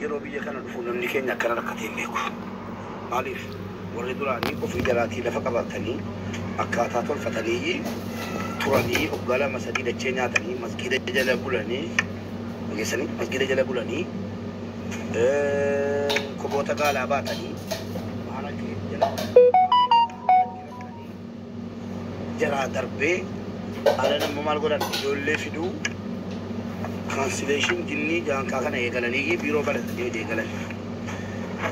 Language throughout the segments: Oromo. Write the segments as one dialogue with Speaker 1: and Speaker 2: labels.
Speaker 1: Yeroo biyya kana dhufu namni keenya akkana rakkatee hin beeku. Maaliif warri duraanii ofii garaatii lafa qabatanii akkaataa tolfatanii turanii waggaa 2 3 dachee nyaatanii masgiida jala bulanii dhageessanii masgiida jala bulanii koboota gaalaa baatanii haala jala jalaa darbee haala nama maal godhan ijoollee fiduu cancellation jinnii jaankaa kana eegalanii biiroo baratanii hojii eegalan.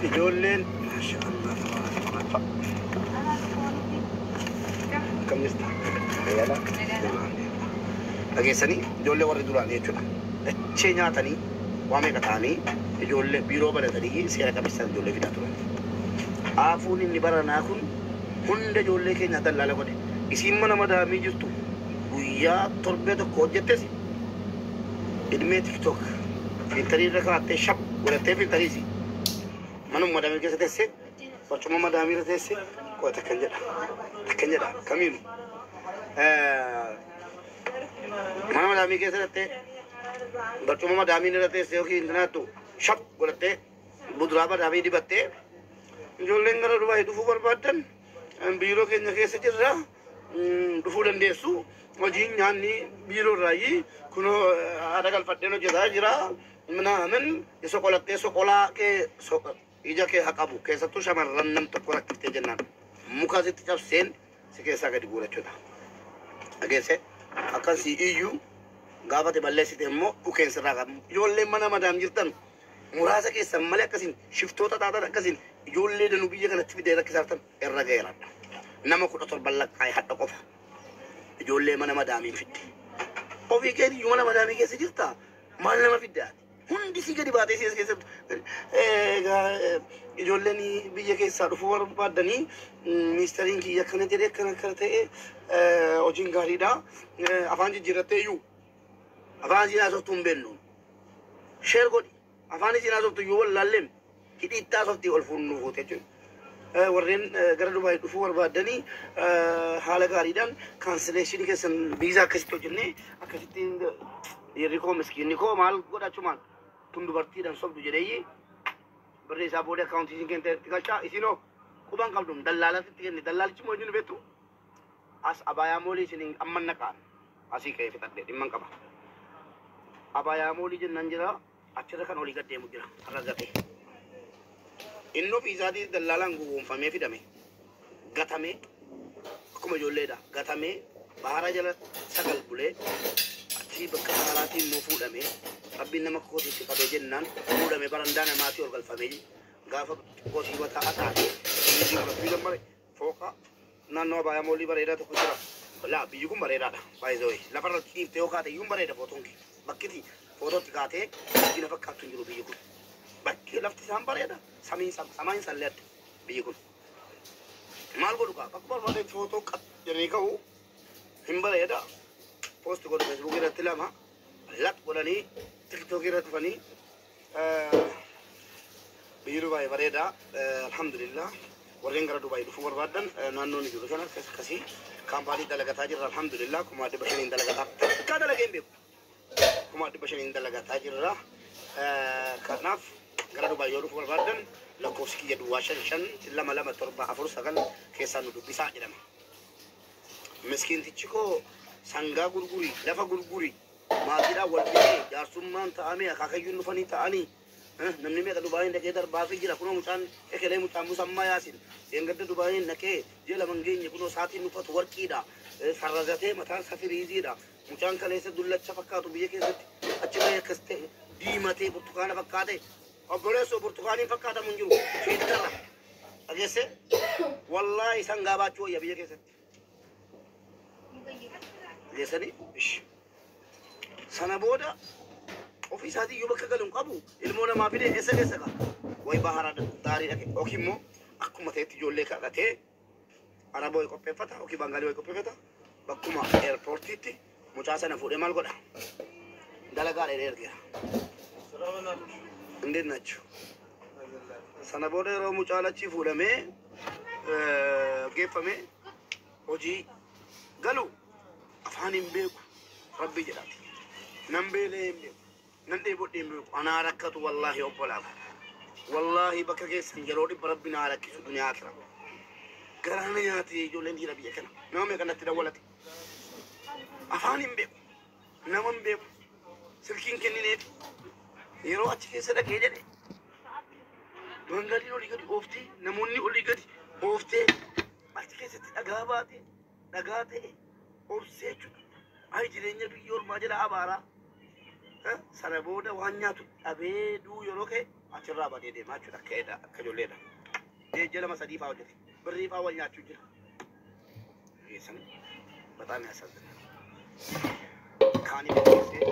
Speaker 1: Ijoolleen maasha Allah tabaaraka akkam jirta? Eegala. Dhageessanii ijoollee warri duraanii jechuudha. Dachee nyaatanii waa meeqa ta'anii ijoollee biiroo baratanii seera qabeessaan ijoollee fidaa turan. Aafuun inni baranaa kun hunda ijoollee keenya dallaala godhe. Isiin mana madaamii jirtu guyyaa torbee tokko hojjettes idmee TikTok filtarii irra kaa'attee shap godhattee filtariisi. Manuma madaamii keessa teessee barcuma madaamii irra teessee qo'a takkan jedha. Takkan jedha kamiinu. Mana madaamii keessa teessee barcuma madaamii irra teessee yookiin intanaattu shap godhattee buduraa madaamii dibattee ijoolleen gara Dubaay dhufuu barbaaddan biiroo keenya keessa jirra dhufuu dandeessu. Hojiin nyaanni biiroo irraayi kunoo haadha galfadheen hojjetaa jira. Minaamin soqolattee soqolaa kee ija kee haa qabu keessattuu shamarran nam tokko rakkiftee jennaan muka sitti cabseen si keessaa gadi guurachuudha. Dhageesse akkasii iyyuu gaafate balleessite immoo dhukeen sirraa qabu. Ijoolleen mana madaam jirtan muraasa keessan malee akkasiin shiftoota taatan akkasiin ijoollee danuu biyya kanatti fidee rakkisaartan irra ga'eeradha. Nama 17 lakkaa'e hadha qofa. Ijoollee mana madaamiin fidde. Ofii keetii iyyuu mana madaamii keessa jirta maal nama fidde ati? Hundi si gadi baatee si keessatti ijoolleen biyya keessaa dhufuu barbaaddanii ministeriin kiyya akkana jedhee akkana akkana ta'e hojiin gaariidha. Afaan jijjiirrattee iyyuu afaan isiin haasoftuu hin beeknu. Sheer godhi afaan isiin haasoftu iyyuu wallaalleen hidhiitti haasoftii ol fuunnu fuute jechuudha. Warreen gara Dubaay dhufuu barbaaddanii haala gaariidhaan cancellation keessan viizaa akkasitti hojjennee akkasitti dhiirri koo miskiinni koo maal godhachumaan tun dubartiidhaan sobdu jedheeyyi birri isaa booda akkaawuntii isin kennetti galchaa isinoo quban qabdu dallaalatti kenne dallaalichi moo eenyu beektu as abaayaa moolii isin amma naqaan asii ka'ee fixadhe dhimman qaba. Abaayaa moolii jennaan jira achirra kan olii gad deemu jira har'a gatee. Inni ofii isaatii dallaalaan gowwoomfamee fidame gatamee akkuma ijoolleedha gatamee bahara jala 9 bulee achii bakka baharaatii immoo fuudhamee rabbiin nama kootiitti qabee jennaan fuudhamee barandaa namaatii ol galfamee gaafa xiqqoo mataa taatee inni fudhachuu jammare fooqa naannoo abaayaa moolii bareedaa tokko jira. Laa biyyi kun bareedaadha. Baay'ee lafarra ciiftee yoo kaate iyyuu bareeda footoon kee. Bakkiti footootti kaatee guddina fakkaattu hin jiru biyyi kun. Bakki lafti isaan bareeda samiin samaan sallee adda biyyi kun. Maal godhu kaa bakka barbaadetti footoo qab jedhanii ka'u hin bareeda. Poost godhu feesbuukii irratti 2 laq godhanii tiktookii irra dhufanii biyyi Dubaay bareeda. Alhamdulillah warreen gara Dubaay dhufuu barbaaddan naannoo ni jiru sana akkasii kaampaanii dalagataa jirra alhamdulillah 500,000 dalagataa takkaa dalagee hin beeku 500,000 dalagataa jirra. Kanaaf gara Dubaay yoo dhufuu barbaaddan lakkoofsi kiyya duwwaa 5 5 2 2 7 4 9 keessaa nu dubbisaa jedhama. Miskiintichi koo sangaa gurgurii lafa gurgurii maatiidhaan wal bitee jaarsummaan ta'amee akaakayyuun dhufanii ta'anii namni meeqa Dubaayin dhaqee darbaafii jira kunoo mucaan ekelee mucaan musammaa yaasin seengadda Dubaayin dhaqee ji'a 2 hin geenye kunoo saatiin uffatu warqiidha farrazatee mataan isaa firiiziidha mucaan kaleessa dullacha fakkaatu biyya keessatti achi bahee akkas ta'e diimatee burtukaana fakkaate obboleessoo burtukaaniin fakkaatamu hin jiru fiiltara dhageesse wallaahi sangaa baachuu wayya biyya keessatti dhageessanii ishi sana booda ofii isaatii iyyuu bakka galu hin qabu ilmoo namaa fidee eessa keessa gaa wayi bahara daarii dhaqe yookiin immoo akkuma ta'etti ijoollee kadhatee araba wayi qopheeffata yookiin baangaalii wayi qopheeffata bakkuma eerpoortiitti mucaa sana fuudhee maal godha dalagaa dheeree ergeera. እንዴት ናችሁ? Sana booda yeroo mucaan achii fuudhamee geeffamee hojii galu afaan hin beeku rabbi jedhaati. Nan beelee hin beeku. Nan dheebodhee hin beeku. Anaa rakkatu wallaahi obbolaa ko. Wallaahi bakka keessan yeroo dhibba rabbi naa rakkisu duniyaa akira. Garaa na nyaate ijoolleen dhiira biyya kana. Nama meeqa natti dawwalate. Afaan hin beeku. Nama hin beeku. Silkiin kennineef. Yeroo achi keessa dhaqee jedhe. Bangaliin olii gadi ooftee namoonni olii gadi ooftee achi keessatti dhagaa baate dhagaa ta'e obsee jechuudha. Ay jireenya biyya ormaa jedha abaaraa. Sana booda waan nyaatu dhabee duu yeroo ka'e achirraa badee deemaa jechuudha akka edha akka ijoolleedha. Deejja lama sadii fa'aa hojjete. Birrii fa'aa wal nyaachuu jira. Geessan በጣም ያሳዝናል። Kaanii geessee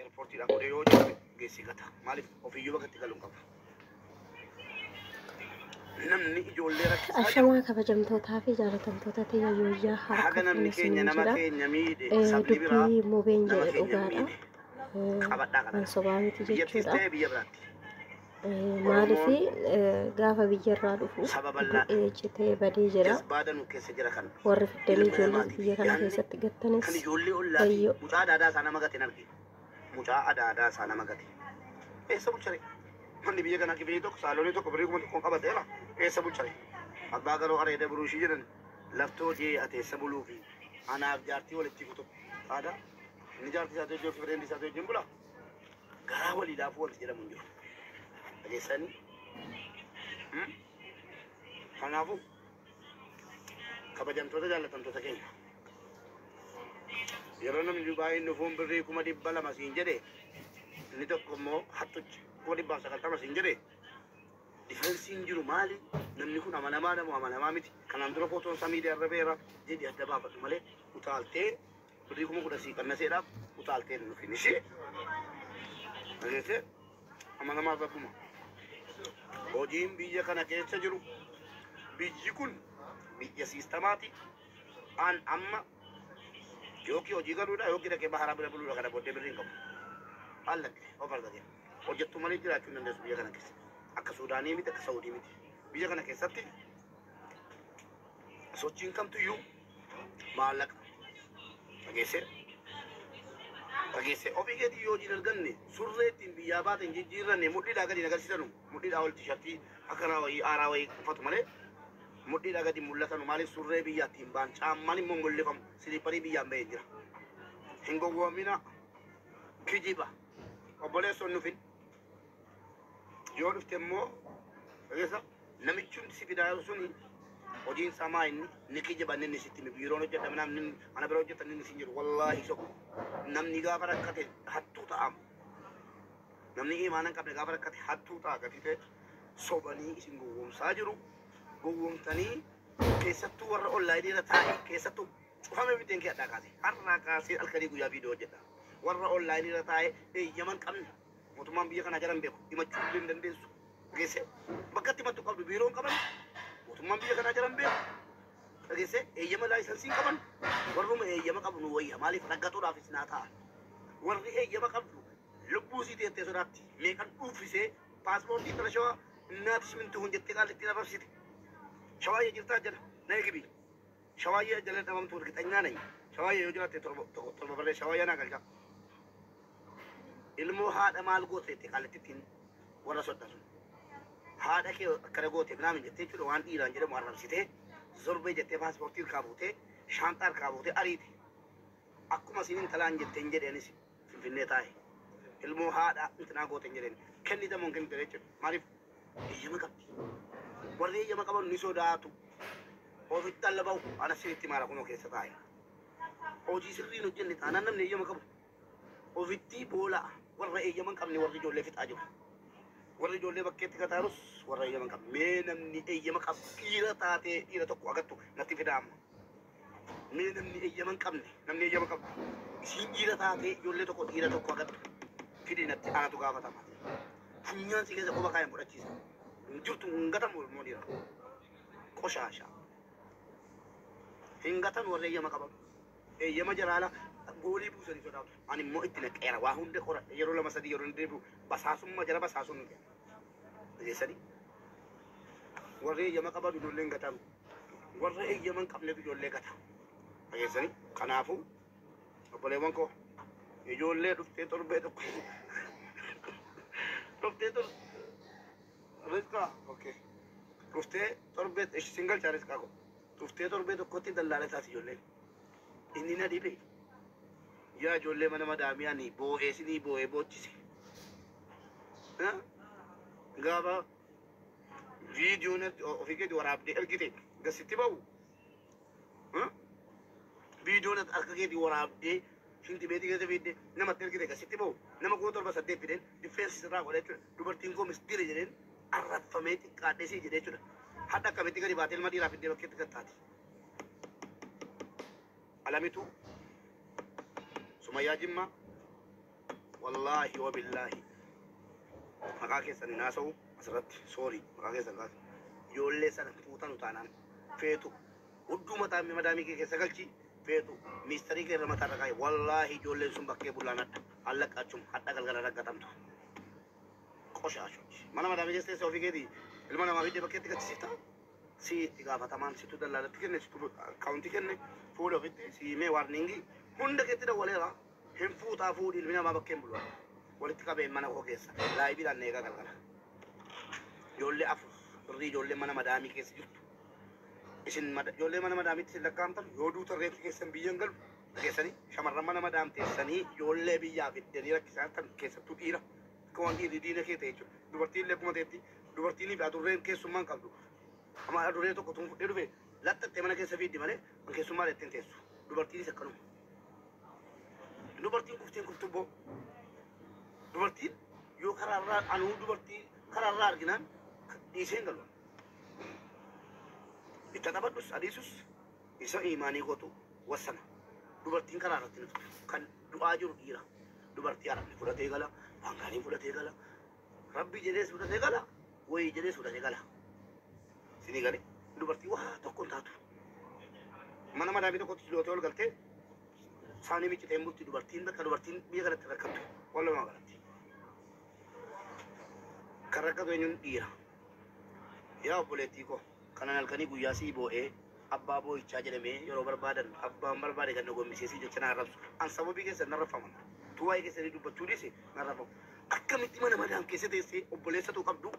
Speaker 1: eerpoortiidhaan godhee yoo hojjetame geessee gata. Maaliif ofiiyyuu bakka itti galu hin qabu. Namni ijoollee rakkisaa jiru
Speaker 2: Ashamaa kabajamtootaa fi jaalatamtoota ta'e yooyyaa harka
Speaker 1: haga namni
Speaker 2: fuune
Speaker 1: keenya
Speaker 2: siniin
Speaker 1: nama
Speaker 2: jira.
Speaker 1: keenya miidhe sabni biraa
Speaker 2: Dubbii mubeen
Speaker 1: nama
Speaker 2: jedhe
Speaker 1: keenya
Speaker 2: dhugaadha.
Speaker 1: miidhe. Qabadhaa
Speaker 2: Waan
Speaker 1: kana.
Speaker 2: sobaa miti
Speaker 1: Biyyattis
Speaker 2: jechuudha.
Speaker 1: ta'e biyya biraatti.
Speaker 2: Maaliif
Speaker 1: Oromoon
Speaker 2: gaafa biyyarraa dhufu
Speaker 1: saba bal'aadha.
Speaker 2: du'ee citee badee jira.
Speaker 1: Jazbaa danuu keessa jira kan
Speaker 2: Warri fiddanii
Speaker 1: ilma
Speaker 2: ijoollee
Speaker 1: namaatiif
Speaker 2: biyya kana
Speaker 1: yaadne
Speaker 2: keessatti
Speaker 1: kan
Speaker 2: gattanis
Speaker 1: ijoollee ollaatii
Speaker 2: wayyoo.
Speaker 1: mucaa adaadaa isaa nama gate hin argine. Mucaa adaadaa isaa nama gate. Eessa bulchare? Manni biyya kanaa kifilii tokko saaloonii tokko birrii 1000 qabateera. Eessa bulchare? Abbaa garoo areeda buruushii jedhan laftoo jee ati eessa buluufi anaaf jaartii walitti kutu. Aadaa inni jaartii isaa wajjin fireendi isaa wajjin bula. Garaa walii laafuu wanti jedhamu hin jiru. Dhageessanii? Kanaafuu kabajamtoota jaallatamtoota keenya. Yeroo namni Dubaayiin dhufuun birrii 200,000 siin jedhe inni tokko immoo hattuchi 190,000 siin jedhe difensiin jiru maali? Namni kun amanamaa namu amanamaa miti. Kanaan dura footoon isaa miidiyaa irra beera jedhi adda baafadhu malee utaaltee birrii 10,000 sii qannaseedhaaf utaaltee hin dhufin ishee. Dhageessee amanamaa rabbuma. Hojiin biyya kana keessa jiru biyyi kun biyya siistamaati. An amma yookiin hojii galuudha yookiin dhaqee baharaa bira buluudha kana booddee birrii hin qabu. Allaqe of argate. Hojjettuu malee jiraachuu hin dandeessu biyya kana keessa. Akka Suudaanii miti akka Saudii miti. Biyya kana keessatti sochiin kamtuyyuu maallaqa. Dhageessee dhageessee ofii keetii yoo hojii hin arganne surree ittiin biyyaa baate hin jijjiirranne mudhiidhaa gadi hin agarsiisanu. Mudhiidhaa ol tishartii akka wayii aaraa wayii uffatu malee mudhiidhaa gadi mul'atanu maaliif surree biyyaatti hin baan caammaan immoo mul'ifamu siliipparii biyyaan bahee jira. Hin gowwoomina kijiba. Obboleessoon nufin yoo dhufte immoo dhageessa namichi si fidaa suni hojiin isaa maa inni ni kijiba inni sitti hime biiroon hojjedha namni ana bira hojjetan inni sin jedhu wallaahi sobu. Namni gaafa rakkate hattuu ta'am. Namni imaana hin qabne gaafa rakkate hattuu ta'a gatii ta'e sobanii isin gowwoomsaa jiru. Gowwoomtanii keessattuu warra onlaayinii irra taa'e keessattuu cufame biteen kee addaa kaase har'aa kaasee halkanii guyyaa viidiyoo hojjedha. Warra onlaayinii irra taa'e eeyyama hin qabne mootummaan biyya kanaa jaran beeku himachuu illee hin dandeessu. Dhageessee bakka itti himattu qabdu biiroo hin qaban mootummaan biyya kanaa jaran beeku. Dhageessee eeyyama laayisansii hin qaban warruma eeyyama qabu nu wayya maaliif raggatuudhaafis naa ta'a. Warri eeyyama qabdu lubbuu isii teettee sodaatti meeqan dhuunfisee paaspoortii intala shawaa innaatis minti hun jettee qaallittiin arrabsite. Shawaayyee jirtaa jala na eegbi. Shawaayyee jala dhabamtu እርግጠኛ ነኝ። Shawaayyee yoo jiraatte torba torba barree shawaayyee naa galcha. Ilmoo haadha maal goote jettee qaallittiin warra sodda sun. Haadha kee akkana goote minaamin jettee jechuudha waan dhiiraan jedhamu arrabsitee zorbee jettee paaspoortii harkaa buutee shaanxaa harkaa buutee ariite. Akkuma isin intalaan jetteen jedheenis Finfinnee taa'e. Ilmoo haadha intinaa goote hin jedheen. Kennite moo hin kennite jechuudha. Maaliif eeyyama qabdi. Warri eeyyama qaban ni sodaatu. Ofitti alla bahu ana sirriitti maara kunoo keessa taa'e. Hojii sirrii hin hojjenne taanaan namni eeyyama qabu. Ofitti boola'a. Warra eeyyama hin qabne warri ijoollee fixaa jiru. Warri ijoollee bakkeetti kataarus warra eeyyama hin qabne. Mee namni eeyyama qabu dhiira taatee dhiira tokko agattu natti fidaa amma. Mee namni eeyyama hin qabne namni eeyyama qabu. Isiin dhiira taatee ijoollee tokko dhiira tokko agattu fidi natti anatu gaafatama. Funyaan si keessa qoba kaayeen fudhachiisa. Hin jirtu hin gatamu ilmoo dhiira. Qoshaasha. Hin gatan warri eeyyama qaban. Eeyyama jalaala goolii buusanii sodaatu. Ani immoo itti naqeera waa hunda qoradhe yeroo lama sadii yeroo deebi'u basaasummaa jala basaasuun nu kenna. Dhageessanii? Warri eeyyama qaban ijoollee hin gatamu. Warra eeyyama hin qabnetu ijoollee gata. Dhageessanii? Kanaafuu obboleewwan koo ijoollee dhuftee torbee tokko Dhuftee tor Rizqaa, okay. Dhuftee torbee isin galchaa rizqaa ko. Dhuftee torbee tokkotti dallaala taati ijoolleen. Inni na dhibe. Yaa ijoollee mana madaamii ani boo'ee sinii boo'ee boochise. Gaafa viidiyoon ofii keetii waraabdee ergite gasitti ba'u. Viidiyoon harka keetii waraabdee shinti beetii keessa fiidde namatti ergite gasitti ba'u. Nama 7,000 fideen diffeensi sirraa godha jechuudha. Dubartiin koo mistira jedheen arrabfamee xiqqaadhee sii jedhee jechuudha. Hadha akkamitti gadi baatee ilma dhiiraa fiddee bakkeetti gattaati. Alamitu Sumayyaa Jimmaa, wallaahi wa billaahi, maqaa keessan hin haasa'u asirratti, soorii, maqaa keessan kaase. Ijoollee sana fuutanu taanaan feetu hudduu mataa madaamii kee keessa galchi, feetu miistarii kee irra mataa irra kaa'i. Wallaahi ijoolleen sun bakkee bullaan hadha allaqaachum hadha galgala raggatamtu. Qoshaashochi mana madaamii keessa teessee ofii keetii ilma namaa fiddee bakkeetti gachisiifta. Si itti gaafatamaan situ dallaalatti kenne, situ akkaawuntii kenne, fuula ofitti si himee waarningii hunda keetti dawwaleera. Hin fuutaa, fuudhi, ilmi namaa bakkeen bulu. Walitti qabeen mana koo keessa laayibiidhaan eegaa galgala. Ijoollee afur birrii ijoollee mana madaamii keessa jirtu. Isin ijoollee mana madaamiitti isin lakkaa'amtan yoo duutan reeffi keessan biyya hin galu. Keessanii shamarran mana madaam teessanii ijoollee biyyaa fiddanii rakkisaa jirtan, keessattuu dhiira. Akka waan dhiirri diina kee ta'e jechuudha. Dubartiin illee akkuma ta'etti dubartiin fi adurreen keessummaa hin qabdu. Amma adurree tokko tun fudhee dhufe laxxattee mana keessa fiiddi malee kan keessummaa ittiin teessu. Dubartiinis akkanuma. Dubartiin kufteen kuftu boo. Dubartiin yoo karaarraa anuu dubartii karaarraa arginaan dhiisee hin galu. Itti taphadhus adiisus isa imaanii kootu wassana. Dubartiin karaa irratti nuftu kan du'aa jiru dhiira. Dubartii arabni fudhatee gala, waan gaarii fudhatee gala, rabbi jedhees fudhatee gala, wayii jedhees fudhatee gala. Sinii galee dubartii waa tokko hin taatu. Mana madaamii tokkotti lootee ol galtee saanii miccitee hin bulti dubartiin, bakka dubartiin biyya kanatti rakkattu walumaa galatti. Kan rakkatu eenyuun? Dhiira. Yaa obboleettii koo, kanan halkanii guyyaa sii boo'ee abbaa boo'ichaa jedhamee yeroo barbaadan abbaan barbaade kan na gombisee sii jecha na arrabsu. An sababii keessan narraffaman. Tu waa'ee keessanii dubbachuu dhiise narraffamu. Akkamitti mana madaam keessa teessee obboleessatu qabdu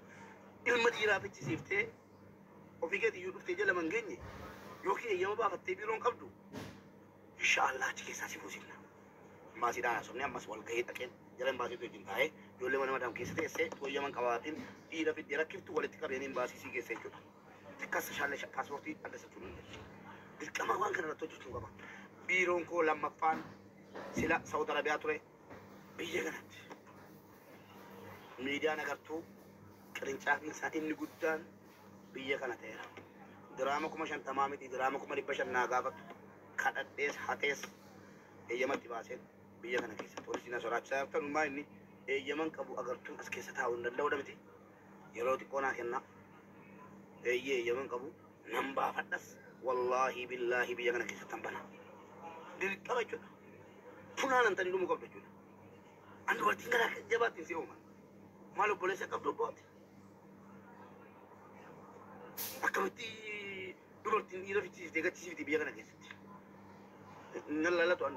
Speaker 1: ilma dhiiraa fichisiiftee ofii keetii iyyuu dhuftee jala man geenye yookiin eeyyama baafattee biiroon qabdu? Inshaallah achi keessaa si fuusifna. Baasiidhaan haasofne, ammas wal gahee dhaqeen jala hin baasiitu wajjin taa'ee ijoollee mana madaam keessa teessee eeyyaman qabaatiin dhiira fiddee rakkiftu walitti qabeen hin baasii keessa jechuudha. Xiqqaasa shaallee paaspoortii addasachuu dandeessu. Dirqama waan kana irratti hojjechuu qaba. Biiroon koo lammaffaan sila Saudi Arabiyaa ture, biyya kanatti. Miidiyaan agartuu qirincaafiin isaa inni guddaan biyya kana ta'eera. Diraama 50,000 miti, diraama 500,000 naa gaafatu. Kadhadhees hatees eeyyamatti baaseen biyya kana keessatti poolisiin na sodaachisaa jirtan maa inni eeyyaman qabu agartuun as keessa taa'uu hin danda'udha miti. Yeroo xiqqoo naa kennaa. Eeyyee, eeyyaman qabu nan baafadhas, wallaahi billaahi biyya kana keessatti han bana. Dirqama jechuudha. Funaanantanii dhumuu qabdu jechuudha. An dubartiin garaa jabaattiin si uuman. Maal obboleessa qabdu obbooti? Akkamitti dubartiin dhiira fichisiiftee gachisiifti biyya kana keessatti? Nan lalatu an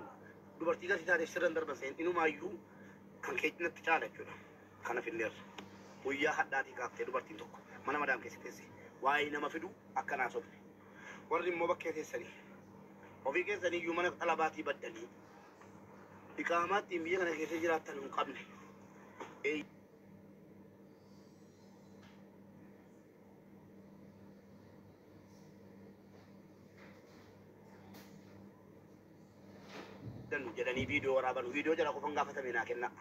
Speaker 1: dubartii gadi taateef sirran darban seen inumaayyuu kan kee natti caala jechuudha. Kana finneerra. Guyyaa hadhaatii kaaftee dubartiin tokko mana madaam keessa teesse waa'ee nama fidu akka naasofne. Warri immoo bakkee teessanii ofii keessanii iyyuu mana xalabaatii baddanii iqaamaattiin biyya kana keessa jiraattan hin qabne. Eeyyannu jedhanii viidiyoo waraaban, viidiyoo jala qofan gaafatame naa kennaa.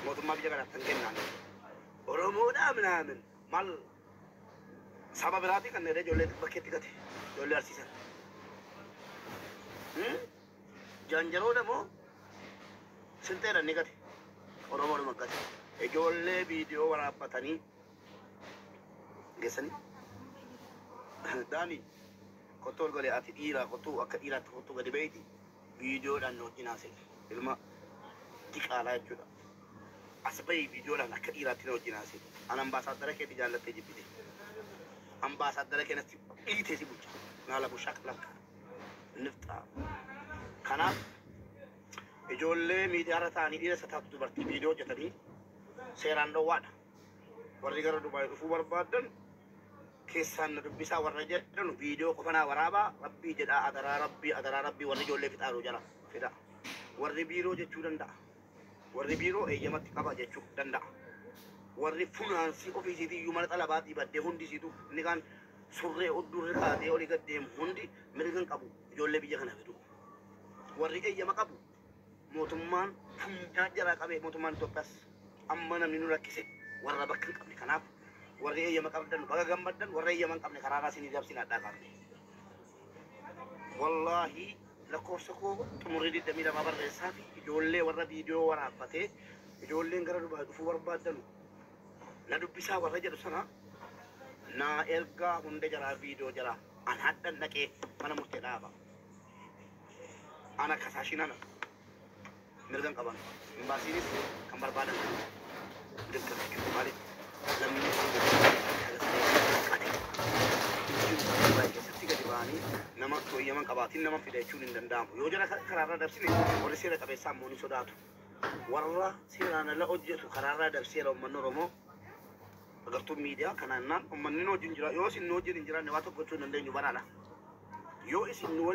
Speaker 1: Mootummaa biyya kanaaf kan kennaan. Oromoodhaa minaamin maal saba biraatii kan dheedee ijoollee bakkeetti gate ijoollee arsiisan. Jaanjaroodha moo silxeedha inni gate? Oromoodhuma gate. Ijoollee viidiyoo waraabbatanii geessanii. Daani, kottuu ol galee, ati dhiiraa kottuu, akka dhiiraatti kottuu gadi bahiiti viidiyoodhaan nu wajjin haasa'e, ilma diqaalaa jechuudha. As bahi, viidiyoodhaan akka dhiiraatti na wajjin haasa'e. An ambaasaaddara keetti jaallattee jibbite. Ambaasaaddara keenyatti dhiitee si bulcha. Naala bushaaq lakka. Nifxaa. Kanaaf ijoollee miidiyaarra taa'anii dhiira isa taatu dubartii viidiyoo hojjetanii Seeraan dhoowwaadha. Warri gara Dubaay dhufuu barbaadan keessaan na dubbisaa warra jedhan viidiyoo qofanaa waraabaa rabbii jedhaa adaraa rabbii adaraa rabbii warri ijoollee fixaaru jala fida. Warri biiroo jechuu danda'a. Warri biiroo eeyyamatti qaba jechuu danda'a. Warri funaansii ofiisiitii iyyuu mana xalabaatii baddee hundi isiitu inni kaan surree uddurri kaatee olii gad deemu hundi mirga hin qabu ijoollee biyya kana fidu. Warri eeyyama qabu mootummaan funyaan jalaa qabee mootummaan Itoophiyaas amma namni nu rakkise warra bakka hin qabne kanaaf warri eeyyama qabdan baga gammaddan warra eeyyama hin qabne karaarraa isinii dabsina addaa qabne. Wallaahi lakkoofsa koo xumurii 22 barreessaa fi ijoollee warra viidiyoo waraabbatee ijoolleen gara Dubaay dhufuu barbaaddanu na dubbisaa warra jedhu sana naa ergaa hunda jaraa viidiyoo jaraa an hadhan dhaqee mana murtee dhaaba. Ana kasaashinana mirga hin qaban. Imbaasiinis kan barbaadan dirqama jechuudha. Maaliif lammii qate keessatti gadi ba'anii nama tooyyaman qabaatiin nama fida jechuun hin danda'amu. Yoo jara karaarraa dabsine warri seera qabeessaa immoo ni sodaatu. Warra seeraan ala hojjetu karaarraa dabseera uummanni Oromoo. Agartuun miidiyaa kanaan uummanni nu wajjin jira. Yoo isin nu wajjin hin jiraanne waa tokko gochuu hin dandeenyu baraadha. Yoo isin nu